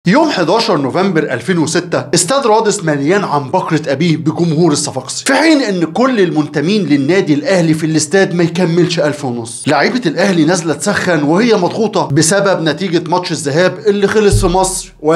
يوم 11 نوفمبر 2006 استاد رادس مليان عن بكرة أبيه بجمهور الصفاقسي، في حين ان كل المنتمين للنادي الاهلي في الاستاد ما يكملش 1500. لعيبة الاهلي نازلة تسخن وهي مضغوطة بسبب نتيجة ماتش الذهاب اللي خلص في مصر 1-1.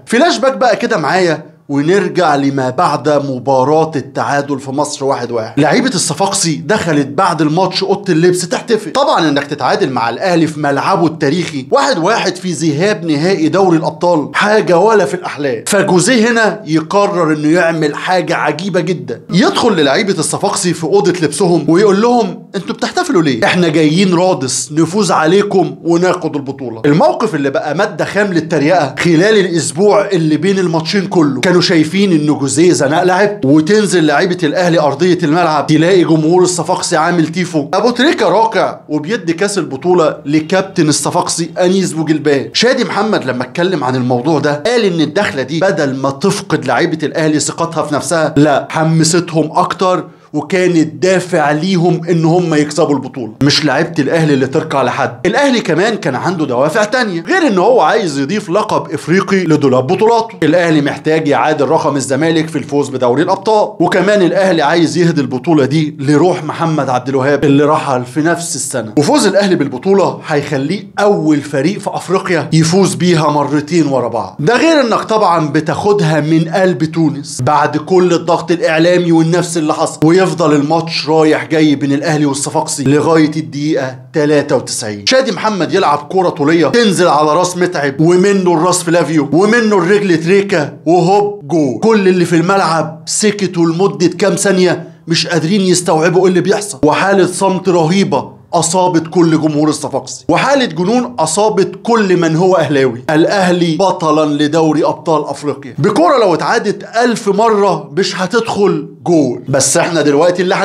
فلاش باك بقى كده معايا ونرجع لما بعد مباراة التعادل في مصر 1-1. لعيبة الصفاقسي دخلت بعد الماتش أوضة اللبس تحتفل، طبعا انك تتعادل مع الاهلي في ملعبه التاريخي 1-1 في ذهاب نهائي دوري الابطال حاجة ولا في الاحلام. فجوزيه هنا يقرر انه يعمل حاجة عجيبة جدا، يدخل للعيبة الصفاقسي في أوضة لبسهم ويقول لهم انتوا بتحتفلوا ليه؟ احنا جايين رادس نفوز عليكم وناخد البطولة. الموقف اللي بقى مادة خام للتريقة خلال الاسبوع اللي بين الماتشين كله، كانوا شايفين ان جوزيه زنق لعب، وتنزل لعيبة الاهلي ارضية الملعب تلاقي جمهور الصفاقسي عامل تيفو. ابو تريكه راقع وبيدي كاس البطولة لكابتن الصفاقسي انيس بوجلبان. شادي محمد لما اتكلم عن الموضوع ده قال ان الدخلة دي بدل ما تفقد لعيبة الاهلي ثقتها في نفسها، لا، حمستهم اكتر وكانت دافع ليهم ان هم يكسبوا البطولة. مش لعيبة الاهلي اللي تركع لحد، الاهلي كمان كان عنده دوافع تانية غير ان هو عايز يضيف لقب افريقي لدولاب بطولاته. الاهلي محتاج يعادل رقم الزمالك في الفوز بدوري الابطال، وكمان الاهلي عايز يهدي البطولة دي لروح محمد عبد الوهاب اللي رحل في نفس السنة. وفوز الاهلي بالبطولة هيخليه اول فريق في افريقيا يفوز بيها مرتين ورا بعض، ده غير انك طبعا بتاخدها من قلب تونس بعد كل الضغط الاعلامي والنفس اللي حصل. ويفضل الماتش رايح جاي بين الاهلي والصفاقسي لغاية الدقيقة 93. شادي محمد يلعب كورة طوليه تنزل على راس متعب، ومنه الراس فلافيو، ومنه الرجل تريكا، وهوب جول. كل اللي في الملعب سكتوا لمدة كام ثانية مش قادرين يستوعبوا ايه اللي بيحصل، وحاله صمت رهيبة أصابت كل جمهور الصفاقسي، وحالة جنون أصابت كل من هو أهلاوي. الأهلي بطلا لدوري أبطال أفريقيا بكرة لو اتعادت 1000 مرة مش هتدخل جول. بس احنا دلوقتي اللي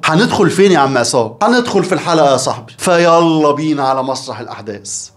هندخل فين يا عم عصام؟ هندخل في الحلقة يا صاحبي، فيلا بينا على مسرح الأحداث.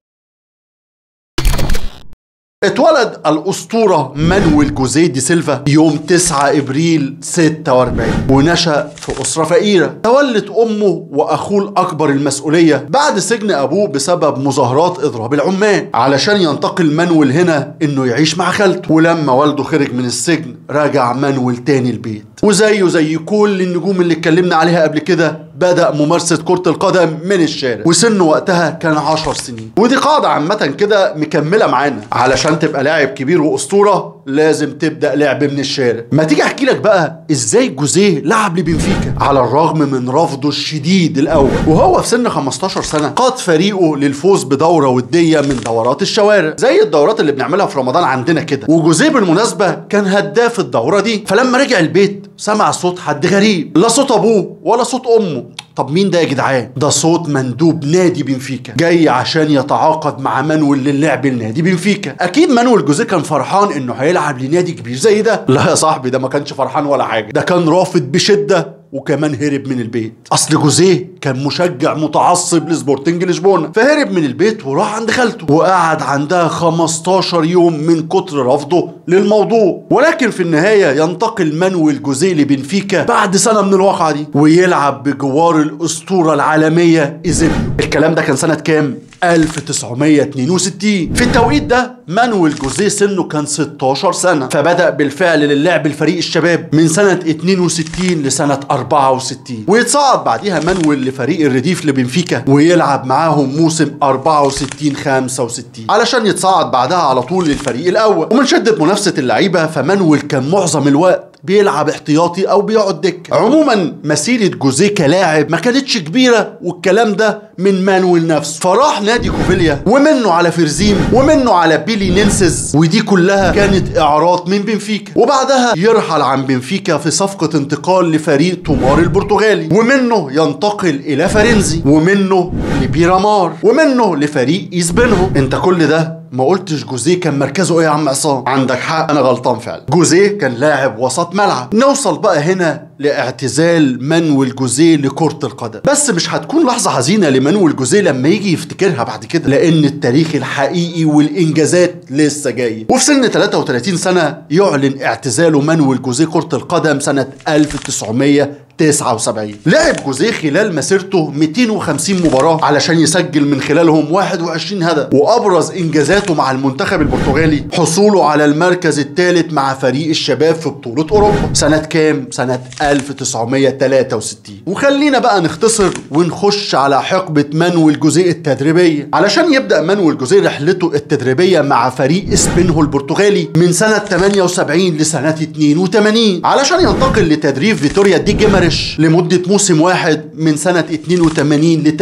اتولد الأسطورة مانويل جوزيه دي سيلفا يوم 9 إبريل 46 ونشأ في أسرة فقيرة. تولت أمه وأخوه الأكبر المسؤولية بعد سجن أبوه بسبب مظاهرات إضراب العمال، علشان ينتقل مانويل هنا إنه يعيش مع خالته. ولما والده خرج من السجن رجع مانويل تاني البيت، وزيه زي كل النجوم اللي اتكلمنا عليها قبل كده بدأ ممارسة كرة القدم من الشارع، وسنة وقتها كان 10 سنين. ودي قاعدة عامة كده مكملة معانا، علشان تبقى لاعب كبير وأسطورة لازم تبدأ لعب من الشارع. ما تيجي احكي لك بقى ازاي جوزيه لعب لبنفيكا على الرغم من رفضه الشديد الأول. وهو في سن 15 سنة قاد فريقه للفوز بدورة ودية من دورات الشوارع زي الدورات اللي بنعملها في رمضان عندنا كده. وجوزيه بالمناسبة كان هداف الدورة دي. فلما رجع البيت سمع صوت حد غريب، لا صوت ابوه ولا صوت امه. طب مين ده يا جدعان؟ ده صوت مندوب نادي بنفيكا جاي عشان يتعاقد مع مانويل للعب لنادي بنفيكا. اكيد مانويل جوزيه كان فرحان انه هيلعب لنادي كبير زي ده. لا يا صاحبي، ده ما كانش فرحان ولا حاجة، ده كان رافض بشده، وكمان هرب من البيت. اصل جوزيه كان مشجع متعصب لسبورتنج لشبونه، فهرب من البيت وراح عند خالته وقعد عندها 15 يوم من كتر رفضه للموضوع. ولكن في النهاية ينتقل مانويل جوزيه لبنفيكا بعد سنة من الواقعة دي، ويلعب بجوار الاسطورة العالمية ايزيبيو. الكلام ده كان سنة كام؟ 1962. في التوقيت ده مانويل جوزيه سنة كان 16 سنة، فبدأ بالفعل للعب لفريق الشباب من سنة 62 لسنة 64، ويتصعد بعديها مانويل لفريق الرديف لبنفيكا ويلعب معاهم موسم 64-65 علشان يتصعد بعدها على طول للفريق الأول. ومن شدة منافسة اللعيبة فمانويل كان معظم الوقت بيلعب احتياطي او بيقعد دكه. عموما مسيره جوزيه كلاعب ما كانتش كبيرة، والكلام ده من مانويل نفسه. فراح نادي كوفيليا، ومنه على فرزيم، ومنه على بيلي نينسز، ودي كلها كانت اعارات من بنفيكا. وبعدها يرحل عن بنفيكا في صفقة انتقال لفريق تومار البرتغالي، ومنه ينتقل الى فرنزي، ومنه لبيرامار، ومنه لفريق إسبينهو. انت كل ده ما قلتش جوزيه كان مركزه ايه يا عم عصام؟ عندك حق، انا غلطان فعلا. جوزيه كان لاعب وسط ملعب. نوصل بقى هنا لاعتزال مانويل جوزيه لكرة القدم، بس مش هتكون لحظة حزينة لمانويل جوزيه لما يجي يفتكرها بعد كده، لأن التاريخ الحقيقي والإنجازات لسه جاية. وفي سن 33 سنة يعلن اعتزاله مانويل جوزيه كرة القدم سنة 1900 79. لعب جوزيه خلال مسيرته 250 مباراة علشان يسجل من خلالهم 21 هدف، وأبرز إنجازاته مع المنتخب البرتغالي حصوله على المركز الثالث مع فريق الشباب في بطولة أوروبا سنة كام؟ سنة 1963. وخلينا بقى نختصر ونخش على حقبة مانويل جوزيه التدريبية، علشان يبدأ مانويل جوزيه رحلته التدريبية مع فريق اسبينهو البرتغالي من سنة 78 لسنة 82، علشان ينتقل لتدريب فيتوريا دي جيماريش لمدة موسم واحد من سنة 82 ل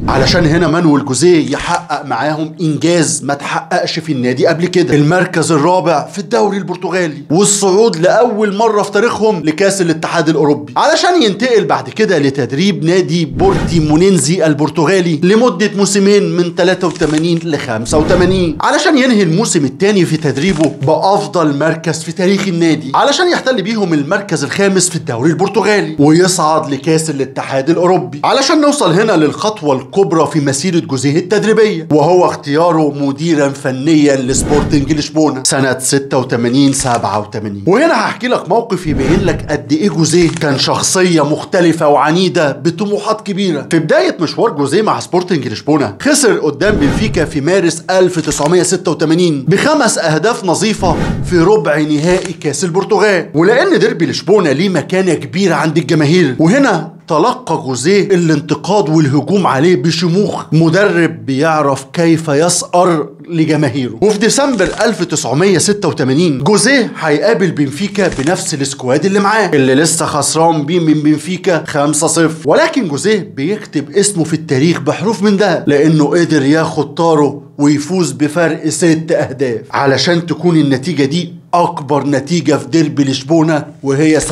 83، علشان هنا مانويل جوزيه يحقق معاهم إنجاز ما تحققش في النادي قبل كده، المركز الرابع في الدوري البرتغالي والصعود لأول مرة في تاريخهم لكاس الاتحاد الأوروبي، علشان ينتقل بعد كده لتدريب نادي بورتيمونينزي البرتغالي لمدة موسمين من 83 ل 85، علشان ينهي الموسم الثاني في تدريبه بأفضل مركز في تاريخ النادي، علشان يحتل بيهم المركز الخامس في الدوري البرتغالي ويصعد لكاس الاتحاد الأوروبي. علشان نوصل هنا للخطوة الكبرى في مسيرة جوزيه التدريبية، وهو اختياره مديرا فنيا لسبورتنج لشبونة سنة 86 87. وهنا هحكي لك موقف يبين لك قد ايه جوزيه كان شخصية مختلفة وعنيدة بطموحات كبيرة. في بداية مشوار جوزيه مع سبورتنج لشبونة خسر قدام بنفيكا في مارس 1986 ب5 أهداف نظيفة في ربع نهائي كاس البرتغال، ولأن ديربي لشبونة ليه مكانة كبيرة عند الجماهير، وهنا تلقى جوزيه الانتقاد والهجوم عليه بشموخ مدرب بيعرف كيف يسأر لجماهيره. وفي ديسمبر 1986 جوزيه هيقابل بنفيكا بنفس ال squad اللي معاه اللي لسه خسران بيه من بنفيكا 5-0، ولكن جوزيه بيكتب اسمه في التاريخ بحروف من ذهب لانه قدر ياخد طاره ويفوز بفرق 6 أهداف، علشان تكون النتيجة دي أكبر نتيجة في ديربي لشبونة وهي 7-1.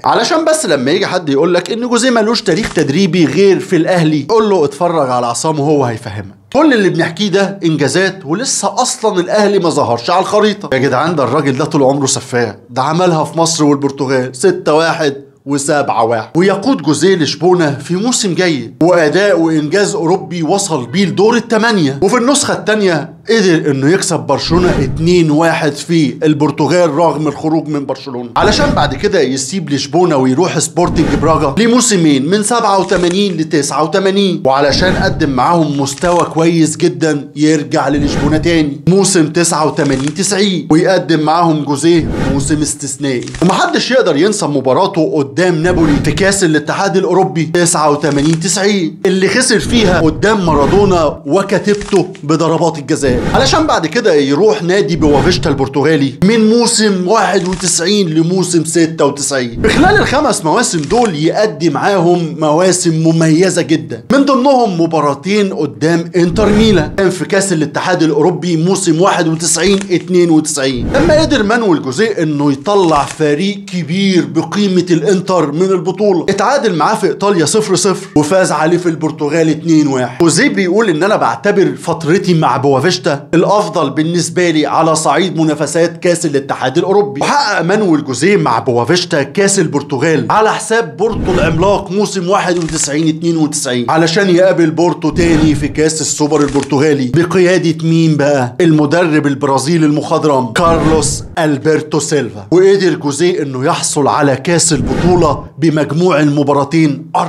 علشان بس لما يجي حد يقول لك إن جوزيه ملوش تاريخ تدريبي غير في الأهلي، قول له اتفرج على عصام وهو هيفهمك. كل اللي بنحكيه ده إنجازات ولسه أصلا الأهلي ما ظهرش على الخريطة. يا جدعان ده الراجل ده طول عمره سفاح، ده عملها في مصر والبرتغال 6-1 و7-1. ويقود جوزيه لشبونة في موسم جيد وأداء وإنجاز أوروبي وصل بيه لدور ال8، وفي النسخة الثانية قدر إنه يكسب برشلونة 2-1 في البرتغال رغم الخروج من برشلونة، علشان بعد كده يسيب لشبونة ويروح سبورتنج براغا لموسمين من 87 ل 89، وعلشان قدم معاهم مستوى كويس جدا يرجع للشبونة تاني موسم 89 90 ويقدم معاهم جوزيه موسم استثنائي. ومحدش يقدر ينسى مباراته قدام نابولي في كاس الاتحاد الاوروبي 89 90 اللي خسر فيها قدام مارادونا وكتيبته بضربات الجزاء، علشان بعد كده يروح نادي بوافيشتا البرتغالي من موسم 91 لموسم 96. بخلال ال5 مواسم دول يأدي معاهم مواسم مميزة جدا، من ضمنهم مباراتين قدام انتر ميلان كان في كاس الاتحاد الاوروبي موسم 91 92، لما قدر مانويل جوزيه انه يطلع فريق كبير بقيمة الانتر من البطولة، اتعادل معاه في ايطاليا 0-0 وفاز عليه في البرتغال 2-1. جوزيه بيقول ان انا بعتبر فترتي مع بوافيشتا الافضل بالنسبة لي على صعيد منافسات كاس الاتحاد الاوروبي. وحقق مانويل جوزيه مع بوافيشتا كاس البرتغال على حساب بورتو العملاق موسم 91 92، علشان يقابل بورتو تاني في كاس السوبر البرتغالي بقيادة مين بقى؟ المدرب البرازيلي المخضرم كارلوس البرتو سيلفا. وقدر جوزيه انه يحصل على كاس البطولة بمجموع المباراتين 4-3،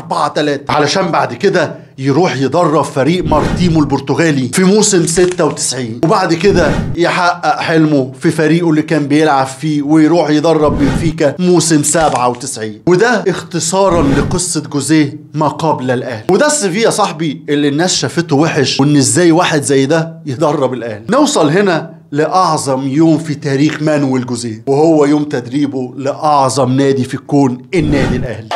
علشان بعد كده يروح يدرب فريق مارتيمو البرتغالي في موسم 96، وبعد كده يحقق حلمه في فريقه اللي كان بيلعب فيه ويروح يدرب بنفيكا موسم 97. وده اختصارا لقصة جوزيه ما قبل الاهلي. وده ال CV يا صاحبي اللي الناس شافته وحش، وان ازاي واحد زي ده يدرب الاهلي. نوصل هنا لأعظم يوم في تاريخ مانويل جوزيه، وهو يوم تدريبه لأعظم نادي في الكون، النادي الأهلي.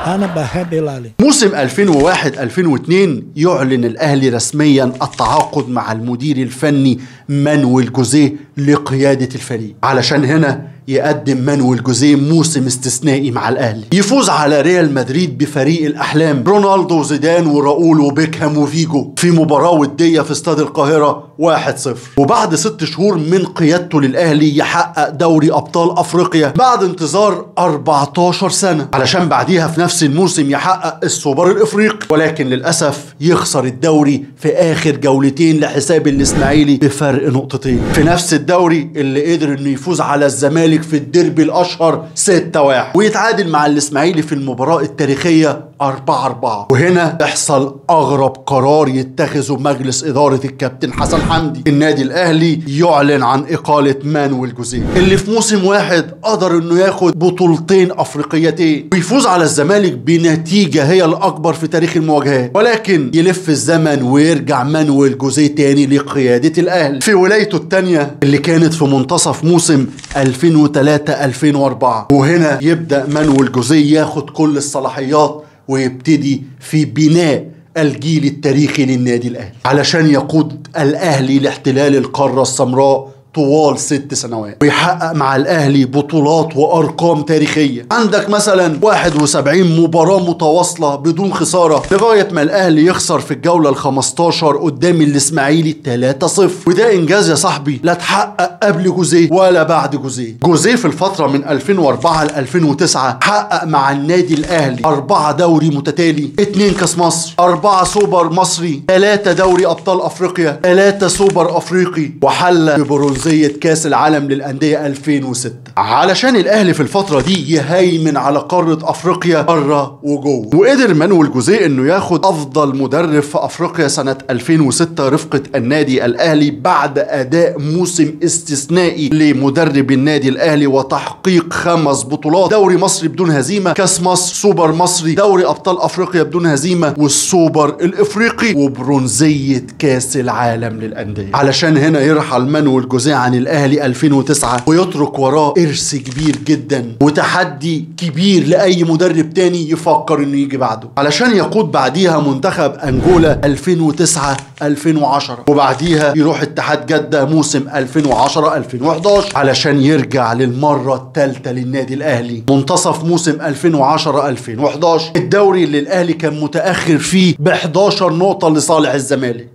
أنا بحب الأهلي. موسم 2001-2002 يعلن الأهلي رسميا التعاقد مع المدير الفني مانويل جوزيه لقيادة الفريق، علشان هنا يقدم مانويل جوزيه موسم استثنائي مع الأهلي، يفوز على ريال مدريد بفريق الأحلام رونالدو وزيدان وراؤول وبيكهام وفيجو في مباراة ودية في استاد القاهرة 1-0. وبعد 6 شهور من قيادته للأهلي يحقق دوري أبطال أفريقيا بعد انتظار 14 سنة، علشان بعديها في نفس الموسم يحقق السوبر الإفريقي، ولكن للأسف يخسر الدوري في آخر جولتين لحساب الإسماعيلي بفرق نقطتين، في نفس الدوري اللي قدر إنه يفوز على الزمالك في الديربي الأشهر 6-1 ويتعادل مع الإسماعيلي في المباراة التاريخية 4-4. وهنا يحصل أغرب قرار يتخذه مجلس إدارة الكابتن حسن حمدي، النادي الأهلي يعلن عن إقالة مانويل جوزيه اللي في موسم واحد قدر إنه ياخد بطولتين أفريقيتين ويفوز على الزمالك بنتيجة هي الأكبر في تاريخ المواجهات، ولكن يلف الزمن ويرجع مانويل جوزيه تاني لقيادة الأهلي في ولايته الثانية اللي كانت في منتصف موسم 2003-2004. وهنا يبدأ مانويل جوزيه ياخد كل الصلاحيات ويبتدي في بناء الجيل التاريخي للنادي الأهلي علشان يقود الأهلي لاحتلال القارة السمراء طوال 6 سنوات ويحقق مع الأهلي بطولات وأرقام تاريخية. عندك مثلا 71 مباراة متواصلة بدون خسارة لغاية ما الأهلي يخسر في الجولة ال15 قدام الإسماعيلي 3-0، وده إنجاز يا صاحبي لا تحقق قبل جوزيه ولا بعد جوزيه. جوزيه في الفترة من 2004 ل 2009 حقق مع النادي الأهلي 4 دوري متتالي، 2 كاس مصر، 4 سوبر مصري، 3 دوري أبطال أفريقيا، 3 سوبر أفريقي، وحل ببرونزية كاس العالم للأندية 2006. علشان الأهلي في الفترة دي يهيمن على قارة أفريقيا بره وجوه. وقدر مانويل جوزيه إنه ياخد أفضل مدرب في أفريقيا سنة 2006 رفقة النادي الأهلي بعد أداء موسم استثنائي لمدرب النادي الأهلي وتحقيق 5 بطولات، دوري مصري بدون هزيمة، كاس مصر، سوبر مصري، دوري أبطال أفريقيا بدون هزيمة، والسوبر الإفريقي، وبرونزية كاس العالم للأندية. علشان هنا يرحل مانويل جوزيه عن الأهلي 2009 ويترك وراه إرث كبير جدا وتحدي كبير لأي مدرب تاني يفكر إنه يجي بعده، علشان يقود بعديها منتخب أنجولا 2009-2010، وبعديها يروح اتحاد جدة موسم 2010-2011 علشان يرجع للمرة الثالثة للنادي الأهلي منتصف موسم 2010-2011، الدوري اللي الأهلي كان متأخر فيه ب 11 نقطة لصالح الزمالك.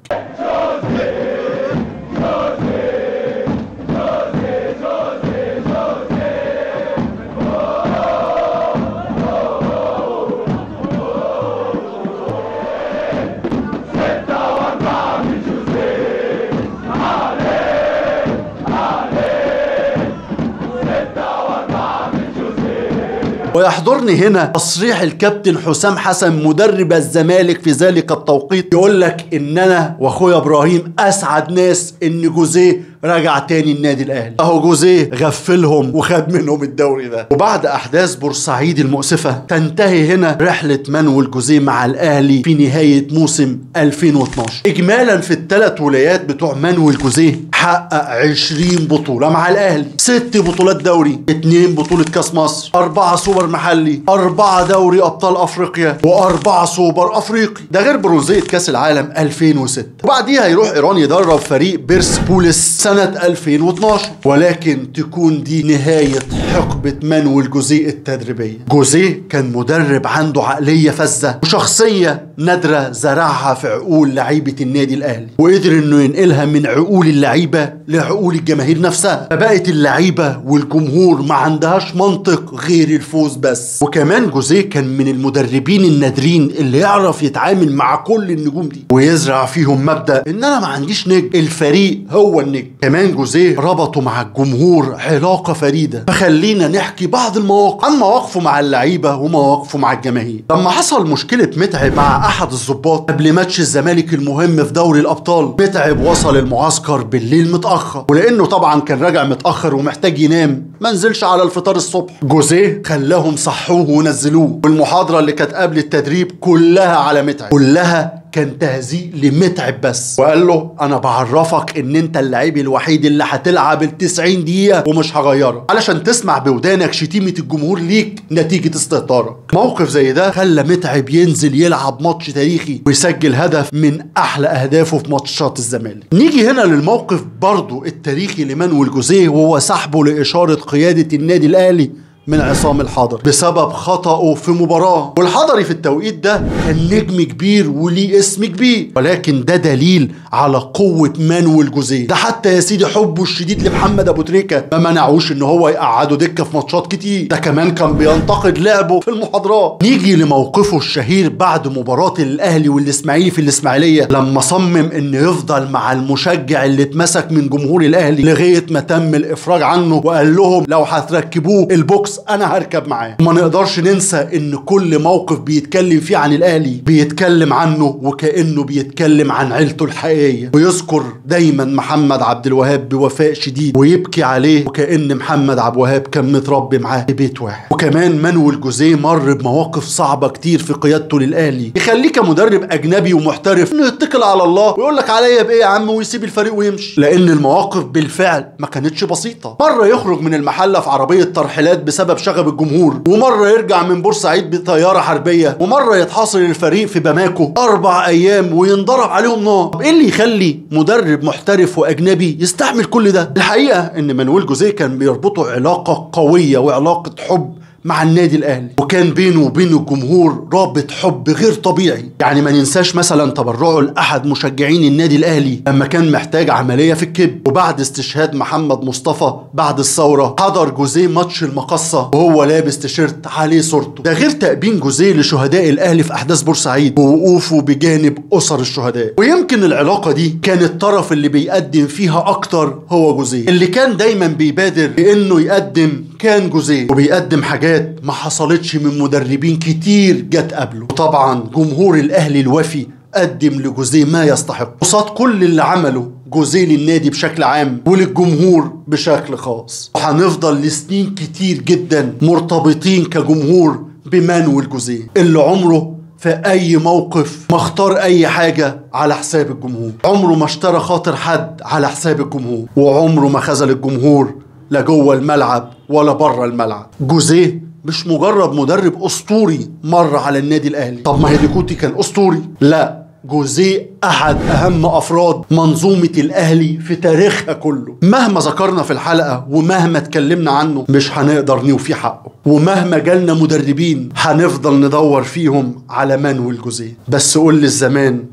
ويحضرني هنا تصريح الكابتن حسام حسن مدرب الزمالك في ذلك التوقيت، يقول لك ان انا واخويا ابراهيم اسعد ناس ان جوزيه رجع تاني النادي الاهلي. اهو جوزيه غفلهم وخد منهم الدوري ده. وبعد احداث بورسعيد المؤسفة تنتهي هنا رحله مانويل جوزيه مع الاهلي في نهاية موسم 2012. اجمالا في ال3 ولايات بتوع مانويل جوزيه حقق 20 بطوله مع الاهلي، 6 بطولات دوري، 2 بطوله كاس مصر، 4 سوبر محلي، 4 دوري ابطال افريقيا، و4 سوبر افريقي، ده غير برونزيه كاس العالم 2006. وبعديها يروح ايران يدرب فريق بيرسبوليس سنة 2012، ولكن تكون دي نهاية حقبة مانويل جوزيه التدريبية. جوزيه كان مدرب عنده عقلية فذة وشخصية نادرة زرعها في عقول لعيبة النادي الأهلي، وقدر انه ينقلها من عقول اللعيبة لعقول الجماهير نفسها، فبقت اللعيبة والجمهور ما عندهاش منطق غير الفوز بس. وكمان جوزيه كان من المدربين النادرين اللي يعرف يتعامل مع كل النجوم دي ويزرع فيهم مبدأ ان انا ما عنديش نجم، الفريق هو النجم. كمان جوزيه ربطه مع الجمهور علاقة فريدة، فخلينا نحكي بعض المواقف عن مواقفه مع اللعيبة ومواقفه مع الجماهير. لما حصل مشكلة متعب مع أحد الضباط قبل ماتش الزمالك المهم في دوري الأبطال، متعب وصل المعسكر بالليل متأخر، ولأنه طبعا كان راجع متأخر ومحتاج ينام ما نزلش على الفطار الصبح. جوزيه خلاهم صحوة ونزلوه، والمحاضرة اللي كانت قبل التدريب كلها على متعب، كلها كان تهزيء لمتعب بس، وقال له انا بعرفك ان انت اللعيب الوحيد اللي هتلعب ال90 دقيقة ومش هغيرك، علشان تسمع بودانك شتيمه الجمهور ليك نتيجة استهتارك. موقف زي ده خلى متعب ينزل يلعب ماتش تاريخي ويسجل هدف من احلى اهدافه في ماتشات الزمالك. نيجي هنا للموقف برضو التاريخي لمانويل جوزيه، وهو سحبه لاشاره قيادة النادي الاهلي من عصام الحضري بسبب خطأه في مباراة. والحضري في التوقيت ده كان نجم كبير وليه اسم كبير، ولكن ده دليل على قوة مانويل جوزيه. ده حتى يا سيدي حبه الشديد لمحمد ابو تريكة ما منعوش ان هو يقعده دكة في ماتشات كتير، ده كمان كان بينتقد لعبه في المحاضرات. نيجي لموقفه الشهير بعد مباراة الاهلي والاسماعيلي في الاسماعيلية، لما صمم انه يفضل مع المشجع اللي اتمسك من جمهور الاهلي لغاية ما تم الافراج عنه، وقال لهم لو هتركبوه البوكس انا هركب معاه. وما نقدرش ننسى ان كل موقف بيتكلم فيه عن الاهلي بيتكلم عنه وكانه بيتكلم عن عيلته الحقيقية، ويذكر دايما محمد عبد الوهاب بوفاء شديد ويبكي عليه وكأن محمد عبد الوهاب كان متربي معاه في بيت واحد. وكمان مانويل جوزيه مر بمواقف صعبة كتير في قيادته للاهلي، يخليه كمدرب اجنبي ومحترف انه يتكل على الله ويقول لك عليا بايه يا عم ويسيب الفريق ويمشي، لان المواقف بالفعل ما كانتش بسيطة. مرة يخرج من المحلة في عربية ترحيلات بسبب شغب الجمهور، ومرة يرجع من بورسعيد بطيارة حربيه، ومرة يتحاصر الفريق في باماكو 4 ايام وينضرب عليهم نار. طب ايه اللي يخلي مدرب محترف واجنبي يستحمل كل ده؟ الحقيقة ان مانويل جوزيه كان بيربطه علاقة قوية وعلاقة حب مع النادي الاهلي، وكان بينه وبين الجمهور رابط حب غير طبيعي. يعني ما ننساش مثلا تبرعه لاحد مشجعين النادي الاهلي لما كان محتاج عملية في الكبد، وبعد استشهاد محمد مصطفى بعد الثورة حضر جوزيه ماتش المقصه وهو لابس تيشيرت عليه صورته. ده غير تأبين جوزيه لشهداء الاهلي في احداث بورسعيد ووقوفه بجانب اسر الشهداء. ويمكن العلاقة دي كان الطرف اللي بيقدم فيها اكتر هو جوزيه، اللي كان دايما بيبادر بانه يقدم كان جوزيه، وبيقدم حاجات ما حصلتش من مدربين كتير جت قبله. وطبعا جمهور الاهلي الوفي قدم لجوزيه ما يستحق قصاد كل اللي عمله جوزيه للنادي بشكل عام وللجمهور بشكل خاص. وهنفضل لسنين كتير جدا مرتبطين كجمهور بمانويل جوزيه، اللي عمره في اي موقف ما اختار اي حاجة على حساب الجمهور، عمره ما اشترى خاطر حد على حساب الجمهور، وعمره ما خذل الجمهور لا جوه الملعب ولا بره الملعب. جوزيه مش مجرد مدرب اسطوري مر على النادي الاهلي، طب ما هيديكوتي كان اسطوري، لا، جوزيه احد اهم افراد منظومة الاهلي في تاريخها كله. مهما ذكرنا في الحلقة ومهما اتكلمنا عنه مش هنقدر نوفي حقه، ومهما جالنا مدربين هنفضل ندور فيهم على مانويل جوزيه. بس قول للزمان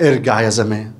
ارجع يا زمان.